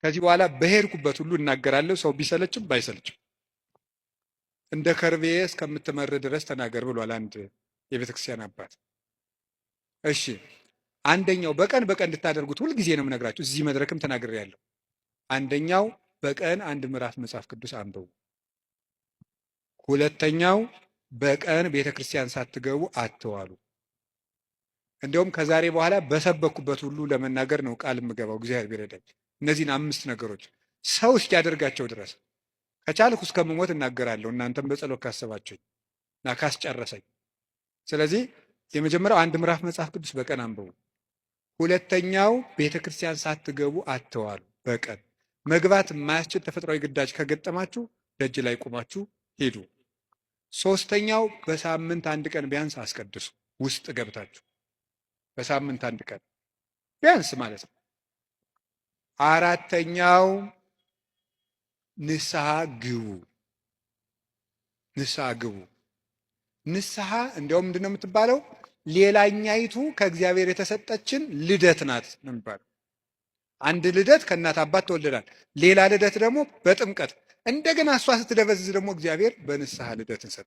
ከዚህ በኋላ በሄድኩበት ሁሉ እናገራለሁ። ሰው ቢሰለችም ባይሰለችም እንደ ከርቤ እስከምትመር ድረስ ተናገር ብሏል አንድ የቤተክርስቲያን አባት። እሺ፣ አንደኛው በቀን በቀን እንድታደርጉት ሁልጊዜ ነው የምነግራችሁ። እዚህ መድረክም ተናግሬያለሁ። አንደኛው በቀን አንድ ምዕራፍ መጽሐፍ ቅዱስ አንብቡ። ሁለተኛው በቀን ቤተ ክርስቲያን ሳትገቡ አትዋሉ። እንዲያውም ከዛሬ በኋላ በሰበኩበት ሁሉ ለመናገር ነው ቃል የምገባው እግዚአብሔር ቢረዳኝ። እነዚህን አምስት ነገሮች ሰው እስኪያደርጋቸው ድረስ ከቻልኩ እስከምሞት እናገራለሁ። እናንተም በጸሎት ካሰባችሁኝ እና ካስጨረሰኝ። ስለዚህ የመጀመሪያው አንድ ምዕራፍ መጽሐፍ ቅዱስ በቀን አንብቡ። ሁለተኛው ቤተ ክርስቲያን ሳትገቡ አትዋሉ። በቀን መግባት የማያስችል ተፈጥሯዊ ግዳጅ ከገጠማችሁ ደጅ ላይ ቆማችሁ ሂዱ። ሶስተኛው በሳምንት አንድ ቀን ቢያንስ አስቀድሱ። ውስጥ ገብታችሁ በሳምንት አንድ ቀን ቢያንስ ማለት ነው። አራተኛው ንስሐ ግቡ። ንስሐ ግቡ። ንስሐ እንዲያውም ምንድን ነው የምትባለው? ሌላኛይቱ ከእግዚአብሔር የተሰጠችን ልደት ናት ነው የሚባለው። አንድ ልደት ከእናት አባት ተወልደናል። ሌላ ልደት ደግሞ በጥምቀት እንደገና እሷ ስትደበዝዝ ደግሞ እግዚአብሔር በንስሐ ልደትን ሰጠ።